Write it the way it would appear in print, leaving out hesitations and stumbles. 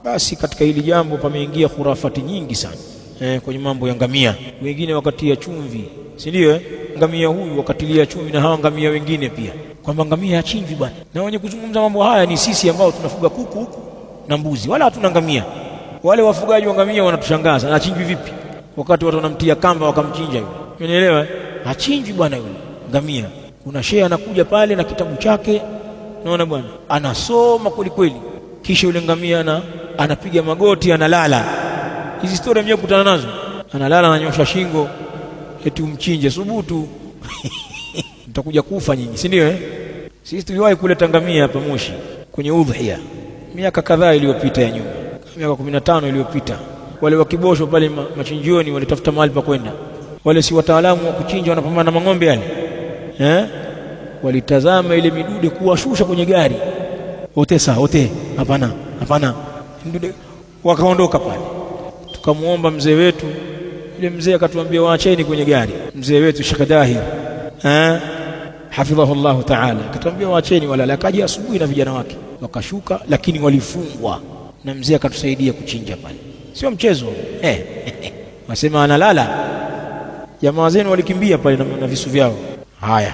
Basi katika hili jambo pameingia khurafati nyingi sana kwenye mambo ya ngamia. Wengine wakatia chumvi, si ndio? Ngamia huyu wakatilia chumvi na hawa ngamia wengine pia, kwamba ngamia hachinjwi bwana. Na wenye kuzungumza mambo haya ni sisi ambao tunafuga kuku huku na mbuzi, wala hatuna ngamia. Wale wafugaji wa ngamia wanatushangaza, anachinjwi vipi wakati watu wanamtia kamba wakamchinja yule? Unaelewa? Hachinjwi bwana yule ngamia. Kuna shehe anakuja pale na kitabu chake, naona bwana anasoma kweli kweli, kisha yule ngamia anapiga magoti, analala. Hizi story mwenyewe kutana nazo, analala, ananyosha shingo eti umchinje. Subutu mtakuja kufa nyinyi, si ndio? Sisi tuliwahi kuleta ngamia hapa Moshi kwenye udhiya miaka kadhaa iliyopita ya nyuma, miaka 15 iliyopita. Wale wakibosho pale machinjioni walitafuta mahali pa kwenda. Wale si wataalamu wa kuchinja, wanapambana na mang'ombe yale, walitazama ile midude kuwashusha kwenye gari, ote sa ote, hapana hapana, midude wakaondoka pale. Tukamuomba mzee wetu, yule mzee akatuambia waacheni kwenye gari. Mzee wetu Sheikh Dahir hafidhahu ta'ala akatuambia waacheni walale. Akaja asubuhi na vijana wake wakashuka, lakini walifungwa na mzee akatusaidia kuchinja pale. Sio mchezo. Wasema analala, jamaa zenu walikimbia pale na visu vyao. Haya.